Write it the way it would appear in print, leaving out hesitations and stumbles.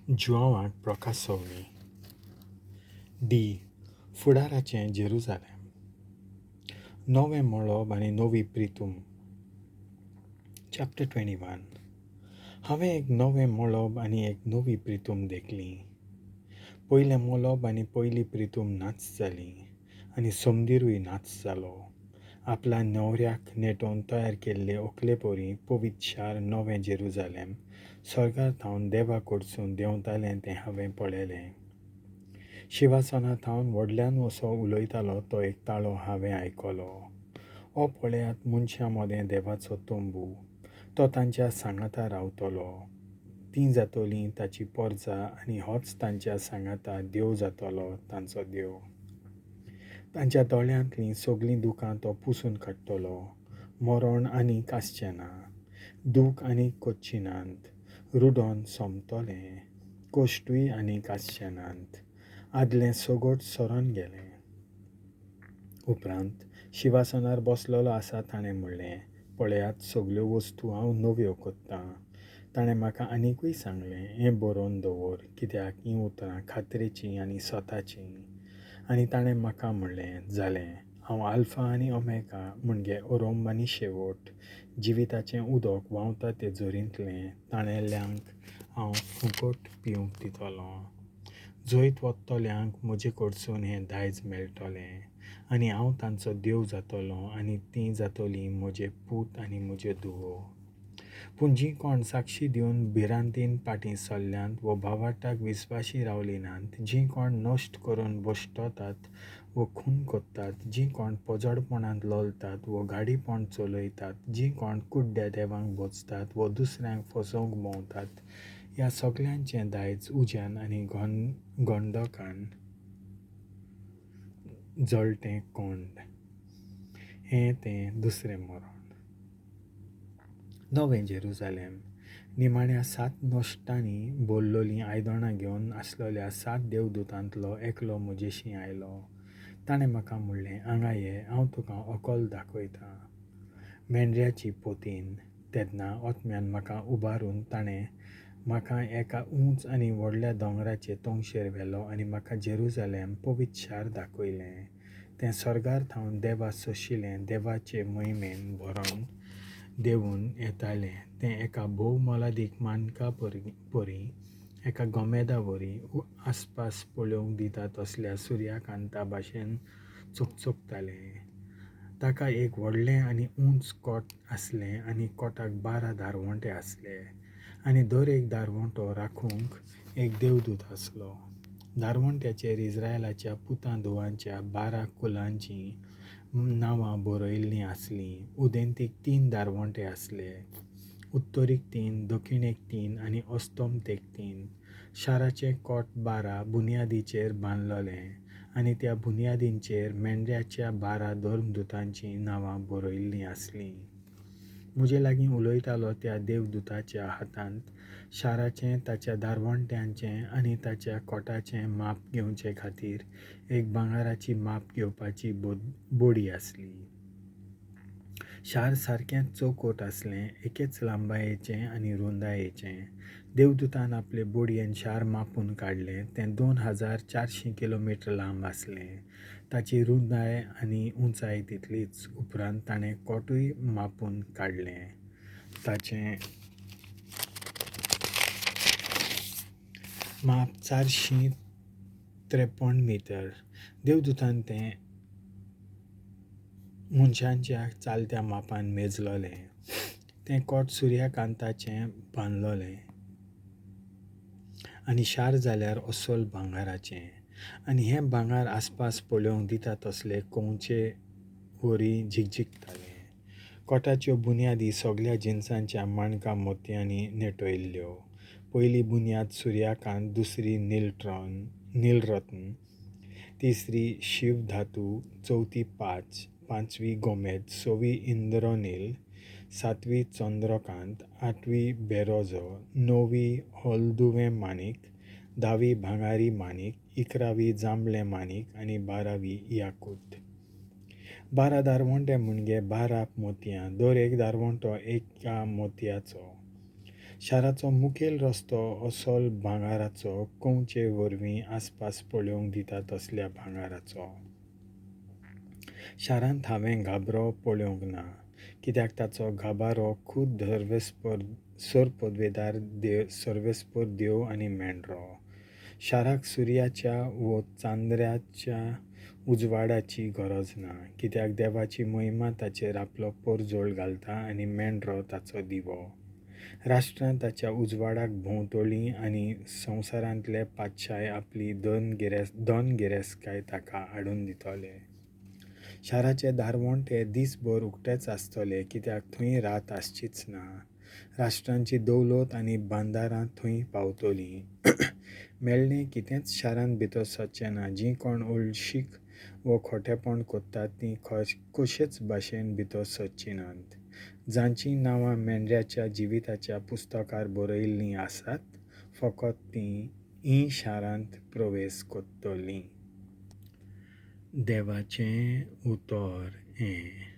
जुआंवाक प्रकाशोवणी. D. फुडाराचें Jerusalem. नवें मळब आनी नवी प्रितूम. चॅप्टर 21. हांवें एक नवें मळब आनी एक नवी प्रितूम देखली. पयलें मळब आनी पयली प्रितूम नाच जाली आनी समदिरूय नाच जालो. आपल्या न्हवऱ्याक नेटोवन तयार केल्ले ओकले परी पवित्र शार नवें जेरुजालेम स्वर्गार थावन देवा कडसून देंवतालें तें हांवें पळयलें. शिवासना थावन व्हडल्यान असो उलयतालो तो एक ताळो हांवें आयकलो. ओ पळयात, मनशां मदें देवाचो तंबू, तो तांच्या सांगाता रावतलो. तीं जातलीं ताची पोरजा आनी होच तांच्या सांगाता देव जातलो तांचो देव. तांच्या दोळ्यांतलीं सगलीं दुकां तो पुसून काडटलो. मरण आनीक आसचें ना, दूख आनीक कोच्ची नात, रुडोन सोंपतलें, कश्टूय आनीक आसचे नात. आदलें सगट सरोन गेलें. उपरांत शिवासनार बसलेलो आसा ताणें म्हणलें, पळयात, सगल्यो वस्तू हांव नव्यो कोत्तां. ताणें म्हाका आनिकूय सांगलें, हें बरोवन दवर, कित्याक हीं उतरां खात्रेचीं आनी स्वताचीं. आनी ताणें म्हाका म्हणलें, जालें, हांव आल्फा आनी ओमेगा, म्हणजे अरंब आनी शेवट. जिविताचें उदक व्हांवता ते झरींतलें ताणेल्ल्यांक हांव फुकट पिवंक दितलों. जैत वतल्यांक म्हजे कडसून हें दायज मेळटलें आनी हांव तांचो देव जातलों आनी तीं जातलीं म्हजे पूत आनी म्हज्यो धुवो. पूण जीं कोण साक्षी दिवन भिरांतीन फाटीं सरल्यांत वो भावार्थाक विस्वाशी रावलीं नात, जीं कोण नश्ट करून भश्टतात वो खून कोत्तात, जीं कोण पोजडपणांत लोलतात वो गाडीपण चलयतात, जीं कोण कुड्ड्या देवांक भजतात वो दुसऱ्यांक फसोवंक भोंवतात, ह्या सगल्यांचें दायज उज्यान आनी गंडकान जळटें कोंड. हें तें दुसरें मरण. नवें जेरुजालेम. निमाण्या 7 नश्टांनी भरलेलीं आयदनां घेवन आसलेल्या 7 देवदूतांतलो एकलो म्हजेशीं आयलो. ताणें म्हाका म्हणलें, हांगा ये, हांव तुका अकल दाखयतां. मेंढऱ्याची पोतीन. तेन्ना आत्म्यान म्हाका उबारून ताणें म्हाका एका उंच आनी व्हडल्या दोंगराचे तोंगशेर व्हेलो आनी म्हाका जेरुजालेम पवित्र शार दाखयलें. तें स्वर्गार थावन देवा सोशिलें, देवाचे महिमेन भरोन देंवून येतालें. तें एका भोव मोलादीक मानका परी, एका गोमेदा वरी आसपास पळोवंक दिता तसल्या सुर्यकांता भाशेन चकचकतालें. ताका एक व्हडलें आनी उंच कोट आसलें आनी कोटाक 12 दारवंटे आसले आनी दर एक दारवंटो राखूंक एक देवदूत आसलो. दारवंट्याचेर इस्रायलाच्या पुतां धुवांच्या 12 कुलांचीं नांवां बरयल्लीं आसलीं. उदेंतीक 3 दारवंटे आसले, उत्तरीक 3, दक्षिणेक 3 आनी अस्तमतेक 3. शाराचें कोट 12 बुन्यादीचेर बांदलेलें आनी त्या बुन्यादींचेर मेंढऱ्याच्या 12 धर्मदूतांचीं नांवां बरयल्लीं आसलीं. म्हजे लागीं उलयतालो त्या देवदूताच्या हातांत शाराचें, ताच्या दारवंट्यांचें आनी ताच्या कोटाचें माप घेवचे खातीर एक भांगराची माप घेवपाची बोडी आसली. शार सारकें चौकोट आसलें, एकेच लांबायेचें आनी रुंदायेचें. देवदूतान आपले बोडयेन शार मापून काडलें. तें 2400 किलोमिटर लांब आसलें. ताची रुंदाय आनी उंचाय तितलीच. उपरांत ताणें कोटूय मापून काडलें. ताचें माप 453 मिटर. देवदूतान तें मनशांच्या चालत्या मापान मेजलोलें. तें कोट सुर्यकांताचें बांदलोलें आनी शार जाल्यार अस्सल भांगराचें. आनी हें भांगर आसपास पळोवंक दिता तसले कंवचे वरी झिकझिकतालें. कोटाच्यो बुन्यादी सगल्या जिनसांच्या माणकां मोतयांनी नेटयल्ल्यो. पयली बुन्याद सुर्यकांत, दुसरी निलरत्न, तिसरी शिवधातू, चवथी पांच, पांचवी गोमेद, सवी इंद्रनील, सातवी चंद्रकांत, आठवी बेरोजो, णवी हळदुवें माणिक, धावी भांगारी माणिक, 11वी जांबळें माणिक आनी 12वी याकूत. 12 दारवंटे म्हणजे 12 मोतयां, दर एक दारवंटो एका मोतयाचो. शाराचो मुखेल रस्तो असोल भांगाराचो, कंवचे वरवीं आसपास पळोवंक दिता तसल्या भांगाराचो. शारांत हांवें घाबरो पळोवंक ना, कित्याक ताचो घाबारो खूद सरपदवेदार देव, सर्वेस्पर देव आनी मेंढरो. शाराक सुर्याच्या वो चांद्र्याच्या उजवाडाची गरज ना, कित्याक देवाची महिमा ताचेर आपलो परजोळ घालता आनी मेंढरो ताचो दिवो. राष्ट्रां ताच्या उजवाडाक भोंवतोलीं आनी संवसारांतले पातशाय आपली धन गिरेस्तकाय ताका हाडून दितले. शाराचे दारवंटे दीसभर उक्तेच आसतले, कित्याक थंय रात आसचीच ना. राष्ट्रांची दौलत आनी बांदारां थंय पावतलीं. मेळणें कितेंच शारांत भितर सरचें ना. जीं कोण ओळशीक वो खोटेपण कोत्तात तीं कशेच भाशेन भितर सरचीं नात. जांचीं नांवां मेंढऱ्याच्या जिविताच्या पुस्तकार बरयल्लीं आसात, फकत तीं हीं शारांत प्रवेश करतलीं. देवाचें उतर हें.